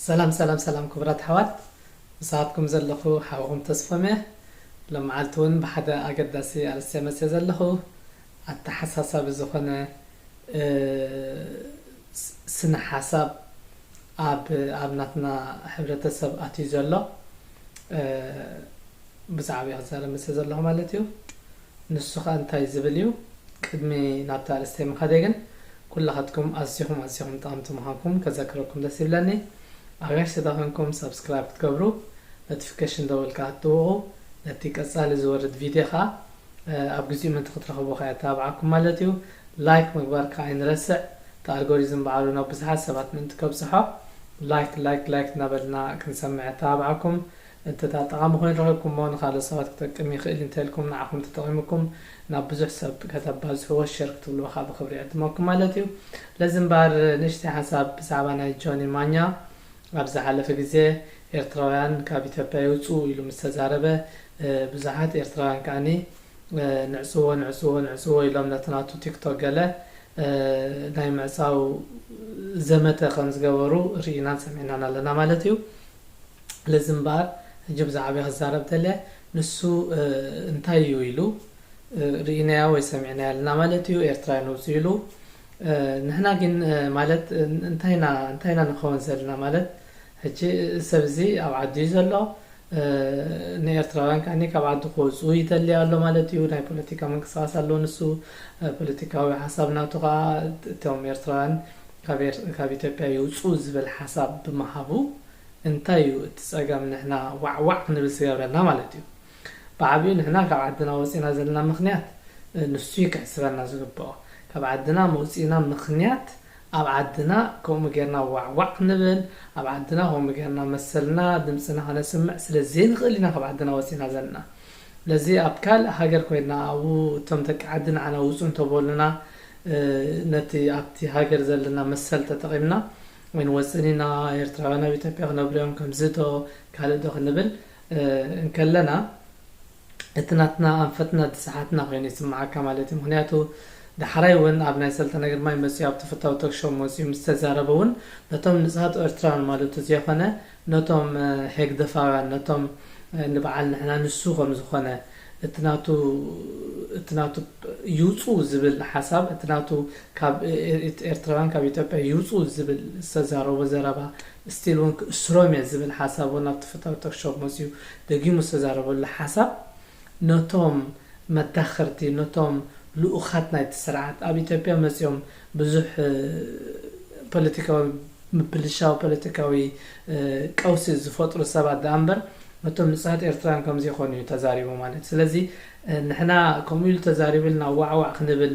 ሰላም ሰላም ሰላም ክቡራት ኣሕዋት፣ ምሳትኩም ዘለኹ ሓውኹም ተስፎም እየ። ሎም መዓልቲ እውን ብሓደ ኣገዳሲ ኣርእስቲ መፅየ ዘለኹ፣ ኣተሓሳሳቢ ዝኾነ እ፣ ስ- ስነ ሓሳብ ኣብ ኣብ ናትና ሕብረተሰብ ኣትዩ ዘሎ እ፣ ብዛዕባ እዩ ክዛረብ መፅየ ዘለኹ ማለት እዩ። ንሱ ኸኣ እንታይ ዝብል እዩ? ቅድሚ ናብቲ ኣርእስቲ ምኻደይ ግን ኩላኻትኩም ኣዝኹም ኣዝኹም ጠቐምቲ ምዃንኩም ከዘክረኩም ደስ ይብለኒ። ኣጋይሽ ተተኾንኩም ሳብስክራይብ ክትገብሩ፣ ኖቲፊኬሽን ደወል ከዓ ክትጥውቑ፣ ነቲ ቀጻሊ ዝወርድ ቪድዮ ከዓ ኣብ ግዜኡ ምእንቲ ክትረኽቡ ከኣ የተባብዓኩም ማለት እዩ። ላይክ ምግባር ከኣ ኣይንረስዕ፣ እቲ ኣልጎሪዝም ባዕሉ ናብ ብዙሓት ሰባት ምእንቲ ከብጽሖ ላይክ ላይክ ላይክ እናበልና ክንሰምዕ የተባብዓኩም። እንተ ጠቓሚ ኮይኑ ረኺብኩሞ ንኻልኦት ሰባት ክጠቅም ይኽእል እንተልኩም ንዓኹም ተጠቒምኩም ናብ ብዙሕ ሰብ ከተባዝሕዎ ሸር ክትብልዎ ከዓ ብኽብሪ ይዕድመኩም ማለት እዩ። ለዚ እምበር ንእሽተይ ሓሳብ ብዛዕባ ናይ ጆኒ ማኛ ኣብ ዝሓለፈ ግዜ ኤርትራውያን ካብ ኢትዮጵያ ይውፅኡ ኢሉ ምስ ተዛረበ ብዙሓት ኤርትራውያን ከዓኒ ንዕፅዎ ንዕፅዎ ንዕፅዎ ኢሎም ነቲ ናቱ ቲክቶክ ገለ ናይ ምዕፃው ዘመተ ከም ዝገበሩ ርኢናን ሰሚዕናን ኣለና ማለት እዩ። ለዚ እምበኣር ሕጂ ብዛዕባ ክዛረብ ተለ ንሱ እንታይ እዩ ኢሉ ርኢናያ ወይ ሰሚዕናያ ኣለና ማለት እዩ። ኤርትራውያን ውፅኡ ኢሉ ንሕና ግን ማለት እንታይና እንታይና ንኸውን ዘለና ማለት ሕጂ ሰብ እዚ ኣብ ዓዲ እዩ ዘሎ። ንኤርትራውያን ከዓኒ ካብ ዓዲ ክወፅኡ ይደሊ ኣሎ ማለት እዩ። ናይ ፖለቲካ ምንቅስቃስ ኣለዎ ንሱ። ፖለቲካዊ ሓሳብ ናቱ ከዓ እቶም ኤርትራውያን ካብ ኤር- ካብ ኢትዮጵያ ይውፅኡ ዝብል ሓሳብ ብምሃቡ እንታይ እዩ እቲ ፀገም ንሕና ዋዕዋዕ ክንብል ዝገብረና ማለት እዩ። ብዓብዩ ንሕና ካብ ዓድና ወፂና ዘለና ምክንያት ንሱ እዩ ክሕስበና ዝግብኦ። ካብ ዓድና መውፂና ምክንያት ኣብ ዓድና ከምኡ ጌርና ዋዕዋዕ ክንብል፣ ኣብ ዓድና ከምኡ ጌርና መሰልና ድምፅና ከነስምዕ ስለ ዘይንኽእል ኢና ካብ ዓድና ወፂና ዘለና። ስለዚ ኣብ ካልእ ሃገር ኮይና ኣብኡ እቶም ደቂ ዓዲ ንዓና ውፁ እንተበሉና ነቲ ኣብቲ ሃገር ዘለና መሰል ተጠቒምና ወይ ንወፅን ኢና ኤርትራውያን ኣብ ኢትዮጵያ ክነብሩ እዮም ከምዚ ዶ ካልእ ዶ ክንብል እንከለና እቲ ናትና ኣንፈትና ድስሓትና ኮይኑ ይስምዓካ ማለት እዩ። ምክንያቱ ዳሕራይ እውን ኣብ ናይ ሰልጠነ ግርማይ መፅኡ ኣብ ተፈታዊ ቶክሾው መፅኡ ምስ ተዛረበ እውን ነቶም ንፅሃት ኤርትራውያን ማለቱ ዘይኮነ ነቶም ህግደፋውያን ነቶም ንበዓል ንሕና ንሱ ከም ዝኾነ እቲ ናቱ እቲ ናቱ ይውፁ ዝብል ሓሳብ እቲ ናቱ ካብ ኤርትራውያን ካብ ኢትዮጵያ ይውፁ ዝብል ዝተዛረቦ ዘረባ ስቲል እውን ክእስሮም እየ ዝብል ሓሳብ እውን ኣብቲ ፈታዊ ቶክሾው መፅኡ ደጊሙ ዝተዛረበሉ ሓሳብ ነቶም መዳኸርቲ ነቶም ልኡኻት ናይቲ ስርዓት ኣብ ኢትዮጵያ መፅኦም ብዙሕ ፖለቲካዊ ምብልሻው ፖለቲካዊ ቀውሲ ዝፈጥሩ ሰባት ደኣ እምበር ነቶም ንፁሃት ኤርትራውያን ከም ዘይኮኑ እዩ ተዛሪቡ ማለት እዩ። ስለዚ ንሕና ከምኡ ኢሉ ተዛሪቡ ኢልና ዋዕዋዕ ክንብል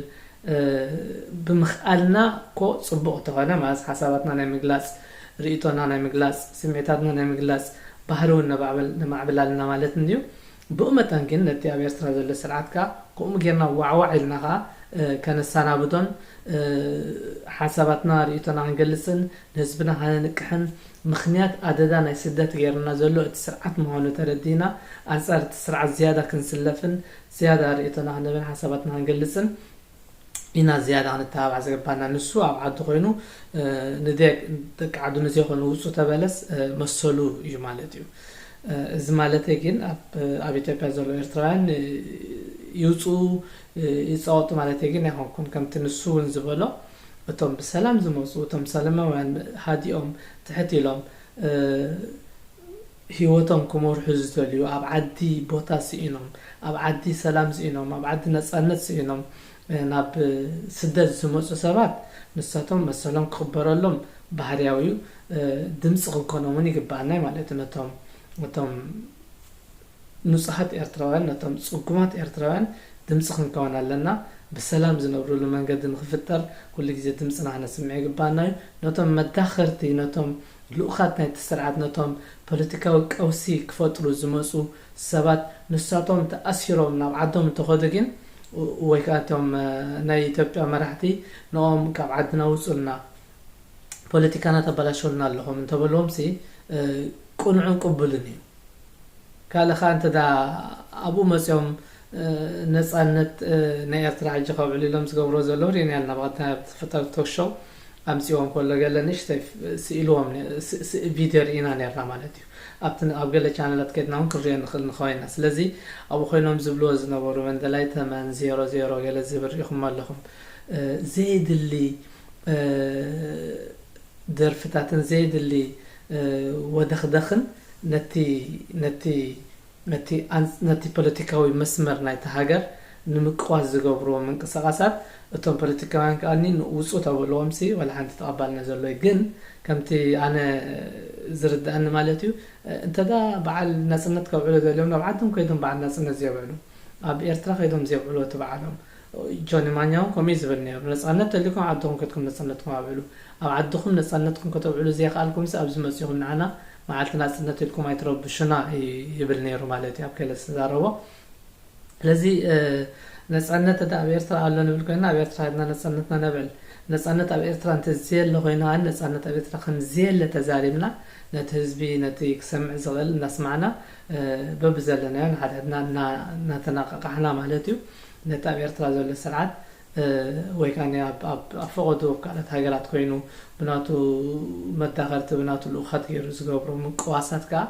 ብምኽኣልና እኮ ፅቡቕ እንተኾነ ማለት ሓሳባትና ናይ ምግላፅ ርእይቶና ናይ ምግላፅ ስምዒታትና ናይ ምግላፅ ባህሪ እውን ነማዕብል ኣለና ማለት እንድዩ። ብኡ መጠን ግን ነቲ ኣብ ኤርትራ ዘሎ ስርዓት ከኣ ከምኡ ጌርና ዋዕዋዕ ኢልና ከኣ ከነሰናብዶን ሓሳባትና ርእይቶና ክንገልፅን ንህዝብና ከነንቅሕን ምኽንያት ኣደዳ ናይ ስደት ጌርና ዘሎ እቲ ስርዓት ምዃኑ ተረዲእና ኣንፃር እቲ ስርዓት ዝያዳ ክንስለፍን ዝያዳ ርእይቶና ክንህብን ሓሳባትና ክንገልፅን ኢና ዝያዳ ክንተባባዕ ዝግባና። ንሱ ኣብ ዓዱ ኮይኑ ንደቂ ዓዱ ንዘይኮኑ ውፁ ተበለስ መሰሉ እዩ ማለት እዩ። እዚ ማለተይ ግን ኣብ ኢትዮጵያ ዘለዉ ኤርትራውያን ይውፅኡ ይፃወጡ ማለተይ ግን ኣይኮንኩን። ከምቲ ንሱ እውን ዝበሎ እቶም ብሰላም ዝመፁ እቶም ሰላማውያን ሃዲኦም ትሕት ኢሎም ህይወቶም ክመርሑ ዝደልዩ ኣብ ዓዲ ቦታ ስኢኖም ኣብ ዓዲ ሰላም ስኢኖም ኣብ ዓዲ ነፃነት ስኢኖም ናብ ስደት ዝመፁ ሰባት ንሳቶም መሰሎም ክኽበረሎም ባህርያዊ እዩ። ድምፂ ክንኮኖም እውን ይግባኣና ማለት ነቶም ነቶም ንፁሃት ኤርትራውያን ነቶም ፅጉማት ኤርትራውያን ድምፂ ክንከውን ኣለና። ብሰላም ዝነብሩሉ መንገዲ ንክፍጠር ኩሉ ግዜ ድምፅና ክነስምዕ ይግባና እዩ። ነቶም መዳኸርቲ ነቶም ልኡኻት ናይቲ ስርዓት ነቶም ፖለቲካዊ ቀውሲ ክፈጥሩ ዝመፁ ሰባት ንሳቶም ተኣሲሮም ናብ ዓዶም እንተኸዱ ግን ወይ ከዓ እቶም ናይ ኢትዮጵያ መራሕቲ ንኦም ካብ ዓድና ውፁልና ፖለቲካና ተበላሸውልና ኣለኹም እንተበልዎም ሲ ቅኑዕን ቅቡልን እዩ። ካልእ ኸዓ እንተ ዳ ኣብኡ መፂኦም ነፃነት ናይ ኤርትራ ሕጂ ከብዕሉ ኢሎም ዝገብሮ ዘለዉ ርኢና ኣለና። ብቐዳማይ ኣብ ተፈጠረ ቶክ ሾው ኣምፂዎም ከሎ ገለ ንእሽተይ ስኢልዎም ቪድዮ ርኢና ነርና ማለት እዩ። ኣብቲ ኣብ ገለ ቻነላት ከድና እውን ክንሪኦ ንኽእል ንኸወይና። ስለዚ ኣብኡ ኮይኖም ዝብልዎ ዝነበሩ መንደላይ ተመን ዜሮ ዜሮ ገለ ዝብል ርኢኹም ኣለኹም። ዘየድሊ ደርፍታትን ዘየድሊ ወደኽደኽን ነቲ ነቲ ነቲ ነቲ ፖለቲካዊ መስመር ናይቲ ሃገር ንምቅዋስ ዝገብርዎ ምንቅስቃሳት እቶም ፖለቲካውያን ከኣኒ ውፁ ተብልዎም ሲ ዋላ ሓንቲ ተቐባልነት ዘሎ እዩ። ግን ከምቲ ኣነ ዝርድኣኒ ማለት እዩ እንተዳ በዓል ናፅነት ከብዕሉ ደልዮም ናብ ዓዶም ከይዶም በዓል ናፅነት ዘብዕሉ ኣብ ኤርትራ ከይዶም ዘብዕሉ እቲ በዓሎም ጆኒ ማኛ እውን ከምኡ እዩ ዝብል ነይሩ። ነፃነት ተልኩም ዓድኹም ከድኩም ነፃነትኩም ኣብዕሉ። ኣብ ዓድኹም ነፃነትኩም ከተብዕሉ ዘይከኣልኩም ሲ ኣብዚ መፂኹም ንዓና መዓልቲ ናፅነት ኢልኩም ኣይትረብሹና ይብል ነይሩ ማለት እዩ ኣብ ገለ ዝተዛረቦ። ስለዚ ነፃነት እንተ ኣብ ኤርትራ ኣሎ ንብል ኮይና ኣብ ኤርትራ ና ነፃነትና ነብዕል። ነፃነት ኣብ ኤርትራ እንተ ዘየለ ኮይና ነፃነት ኣብ ኤርትራ ከም ዘየለ ተዛሪብና ነቲ ህዝቢ ነቲ ክሰምዕ ዝኽእል እናስማዕና በብዘለናዮ ንሓድሕድና እናተናቃቃሕና ማለት እዩ ነቲ ኣብ ኤርትራ ዘሎ ስርዓት ወይ ከዓ ኣብ ፈቐዶ ካልኦት ሃገራት ኮይኑ ብናቱ መዳኸርቲ ብናቱ ልኡኻት ገይሩ ዝገብሮ ምቅዋሳት ከዓ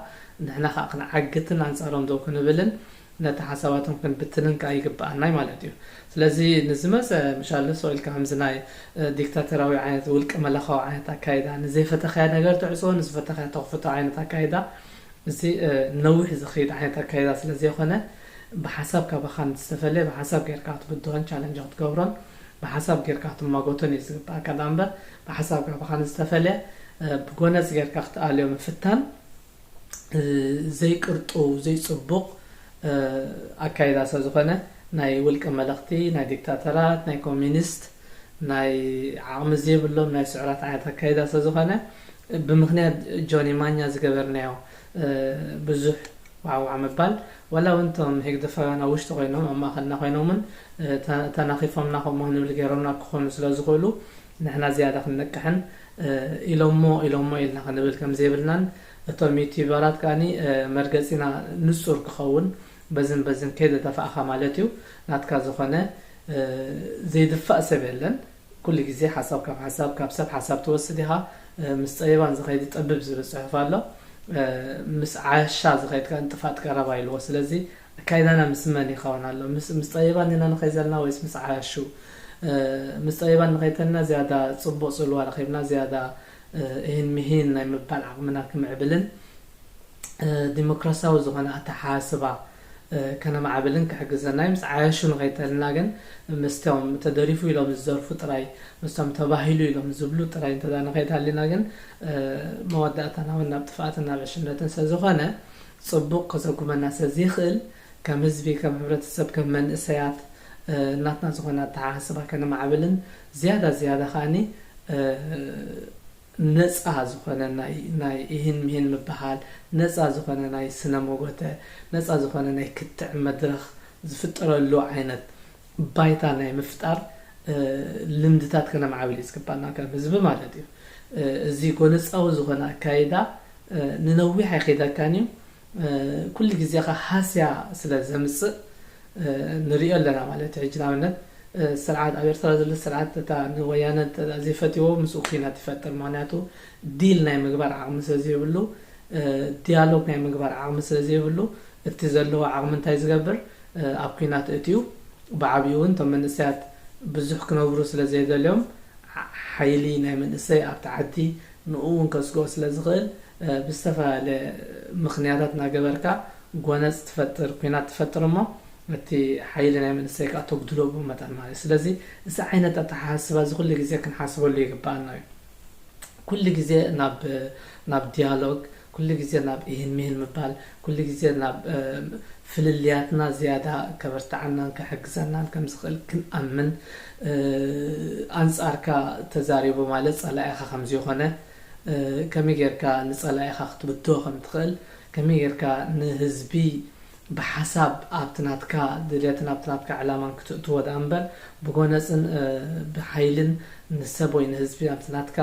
ንሕና ከዓ ክንዓግትን ኣንፃሮም ደው ክንብልን ነቲ ሓሳባቶም ክንብትንን ከዓ ይግብኣናይ ማለት እዩ። ስለዚ ንዝመፀ ምሻለ ሰው ኢልካ ከምዚ ናይ ዲክታተራዊ ዓይነት ውልቀ መላኻዊ ዓይነት ኣካይዳ ንዘይፈተኻያ ነገር ትዕፅዎ ንዝፈተኻያ ተኽፍቶ ዓይነት ኣካይዳ እዚ ነዊሕ ዝኸይድ ዓይነት ኣካይዳ ስለ ዘይኮነ ብሓሳብ ካባኻን ዝተፈለየ ብሓሳብ ጌርካ ክትብድሆን ቻለንጅ ክትገብሮን ብሓሳብ ጌርካ ክትማጎቶን እዩ ዝግባኣካ ዳ እምበር ብሓሳብ ካባኻን ዝተፈለየ ብጎነፅ ጌርካ ክትኣልዮ ምፍታን ዘይቅርጡ ዘይፅቡቕ ኣካይዳ ስለ ዝኾነ ናይ ውልቀ መለኽቲ ናይ ዲክታተራት ናይ ኮሚኒስት ናይ ዓቕሚ ዘይብሎም ናይ ስዑራት ዓይነት ኣካይዳ ስለ ዝኾነ ብምኽንያት ጆኒ ማኛ ዝገበርናዮ ብዙሕ ዋዕዋዕ ምባል ዋላ እውን እቶም ህግደፋውያን ኣብ ውሽጢ ኮይኖም ኣብ ማእኸልና ኮይኖምን ተናኺፎምና ከምኡ ንብል ገይሮምና ክኾኑ ስለ ዝኽእሉ ንሕና ዝያዳ ክንነቅሕን ኢሎሞ ኢሎሞ ኢልና ክንብል ከም ዘይብልናን እቶም ዩቲዩበራት ከዓኒ መርገፂና ንፁር ክኸውን በዝን በዝን ከይደደፋእኻ ማለት እዩ ናትካ ዝኾነ ዘይድፋእ ሰብ የለን ኩሉ ግዜ ሓሳብ ካብ ሓሳብ ካብ ሰብ ሓሳብ ትወስድ ኢኻ ምስ ፀበባን ዝኸይድ ጠብብ ዝብል ፅሑፍ ኣሎ ምስ ዓሻ ዝኸይድ ከ እንጥፋጥ ቀረባ ኢልዎ ስለዚ ኣካይዳና ምስ መን ይኸውን ኣሎ ምስ ምስ ጠቢባን ኢና ንኸይ ዘለና ወይስ ምስ ዓያሹ ምስ ጠቢባን ንኸይድ ተልና ዝያዳ ፅቡቕ ፅልዋ ረኺብና ዝያዳ እሂን ምሂን ናይ ምባል ዓቕምና ክምዕብልን ዲሞክራሲያዊ ዝኾነ ኣተሓሳስባ ከነማዕብልን ክሕግዘና እዩ ምስ ዓያሹ ንኸይድ ተልና ግን ምስቶም ተደሪፉ ኢሎም ዝዘርፉ ጥራይ ምስቶም ተባሂሉ ኢሎም ዝብሉ ጥራይ እንተ ንኸይድ ሃሊና ግን መወዳእታና እውን ናብ ጥፍኣትን ናብ ዕሽነትን ስለ ዝኾነ ፅቡቕ ከዘጉመና ስለ ዘይኽእል ከም ህዝቢ ከም ሕብረተሰብ ከም መንእሰያት ናትና ዝኾነ ኣተሓሳስባ ከነማዕብልን ዝያዳ ዝያዳ ከዓኒ ነፃ ዝኾነ ናይ ናይ ኢሂን ምሂን ምብሃል ነፃ ዝኾነ ናይ ስነ መጎተ ነፃ ዝኾነ ናይ ክትዕ መድረኽ ዝፍጠረሉ ዓይነት ባይታ ናይ ምፍጣር ልምድታት ከነማዕብል እዩ ዝግባና ከም ህዝቢ ማለት እዩ እዚ ጎነፃዊ ዝኾነ ኣካይዳ ንነዊሕ ኣይኸይደካን እዩ ኩሉ ግዜ ከ ሃስያ ስለ ዘምፅእ ንሪኦ ኣለና ማለት እዩ ሕጂ ንኣብነት ስርዓት ኣብ ኤርትራ ዘሎ ስርዓት እታ ንወያነ ዘይፈትዎ ምስኡ ኩናት ይፈጥር ምክንያቱ ዲል ናይ ምግባር ዓቕሚ ስለ ዘይብሉ ዲያሎግ ናይ ምግባር ዓቕሚ ስለ ዘይብሉ እቲ ዘለዎ ዓቕሚ እንታይ ዝገብር ኣብ ኩናት እትዩ ብዓብኡ እውን እቶም መንእሰያት ብዙሕ ክነብሩ ስለ ዘይደልዮም ሓይሊ ናይ መንእሰይ ኣብቲ ዓዲ ንኡ እውን ከስግኦ ስለ ዝኽእል ብዝተፈላለየ ምኽንያታት እናገበርካ ጎነፅ ትፈጥር ኩናት ትፈጥር እሞ እቲ ሓይሊ ናይ መንእሰይ ከዓ ተጉድሎ ብኡ መጠን ማለት እዩ ስለዚ እዚ ዓይነት ኣተሓሳስባ እዚ ኩሉ ግዜ ክንሓስበሉ ይግበኣና እዩ ኩሉ ግዜ ናብ ናብ ዲያሎግ ኩሉ ግዜ ናብ ኢህን ሚህን ምባል ኩሉ ግዜ ናብ ፍልልያትና ዝያዳ ከበርትዓናን ከሕግዘናን ከም ዝኽእል ክንኣምን ኣንጻርካ ተዛሪቡ ማለት ጸላኢኻ ከም ዘይኾነ ከመይ ጌርካ ንጸላኢኻ ክትብድሆ ከም ትኽእል ከመይ ጌርካ ንህዝቢ ብሓሳብ ኣብቲ ናትካ ድልየትን ኣብቲ ናትካ ዕላማን ክትእትዎ ደኣ እምበር ብጎነፅን ብሓይልን ንሰብ ወይ ንህዝቢ ኣብቲ ናትካ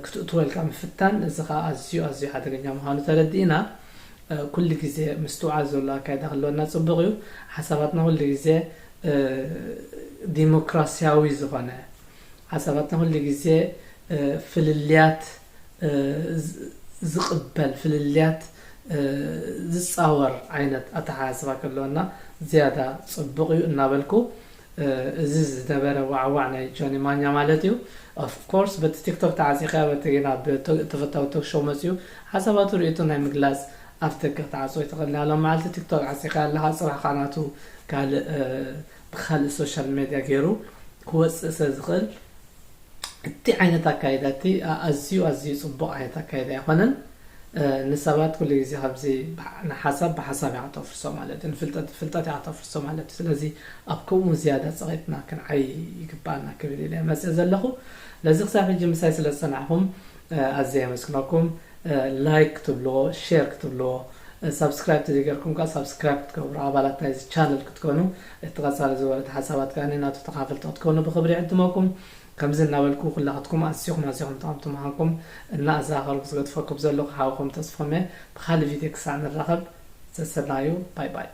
ክትእትዎ ኢልካ ምፍታን እዚ ከዓ ኣዝዩ ኣዝዩ ሓደገኛ ምዃኑ ተረዲእና ኩሉ ግዜ ምስትውዓል ዘሎ ኣካይዳ ክህልወና ጽቡቕ እዩ። ሓሳባትና ኩሉ ግዜ ዲሞክራሲያዊ ዝኾነ፣ ሓሳባትና ኩሉ ግዜ ፍልልያት ዝቕበል፣ ፍልልያት ዝፃወር ዓይነት ኣተሓሳስባ ክህልወና ዝያዳ ጽቡቕ እዩ እናበልኩ፣ እዚ ዝነበረ ዋዕዋዕ ናይ ጆኒ ማኛ ማለት እዩ። ኦፍኮርስ በቲ ቲክቶክ ተዓፂኻ በቲ ናብ ተፈታዊ ቶክ ሾው መፅኡ ሓሳባቱ ርእይቱ ናይ ምግላፅ ኣፍደገ ክትዓፅዎ ይትኽእል። ናሎም መዓልቲ ቲክቶክ ዓፂኻ ኣለኻ፣ ፅባሕ ከዓ ናቱ ካልእ ብካልእ ሶሻል ሜድያ ገይሩ ክወፅእ ስለ ዝኽእል፣ እቲ ዓይነት ኣካይዳ እቲ ኣዝዩ ኣዝዩ ፅቡቕ ዓይነት ኣካይዳ ኣይኮነን። ንሰባት ኩሉ ግዜ ከምዚ ንሓሳብ ብሓሳብ ኢኻ ተፍርሶ ማለት እዩ፣ ንፍልጠት ፍልጠት ኢኻ ተፍርሶ ማለት እዩ። ስለዚ ኣብ ከምኡ ዝያዳ ፀቒጥና ክንዓይ ይግባኣና ክብል ኢለ መፅእ ዘለኹ። ለዚ ክሳብ ሕጂ ምሳይ ስለ ዝፀናሕኹም ኣዝየ የመስግነኩም። ላይክ ክትብልዎ፣ ሼር ክትብልዎ፣ ሳብስክራይብ ተዘይገርኩም ከዓ ሳብስክራይብ ክትገብሩ፣ ኣባላት ናይዚ ቻነል ክትኮኑ፣ እቲ ቀፃሊ ዝወርድ ሓሳባት ከዓ ናቱ ተኻፈልቲ ክትኮኑ ብክብሪ ይዕድመኩም። ከምዚ እናበልኩ ኩላኽትኩም ኣዝኹም ኣዝኹም ጠቐምቲ ምዃንኩም እናኣዘኻኸርኩ ዝገድፈኩም ዘለኹ ሓውኹም ተስፎም እየ። ብኻልእ ቪድዮ ክሳዕ ንራኸብ ሰሰናዩ፣ ባይ ባይ።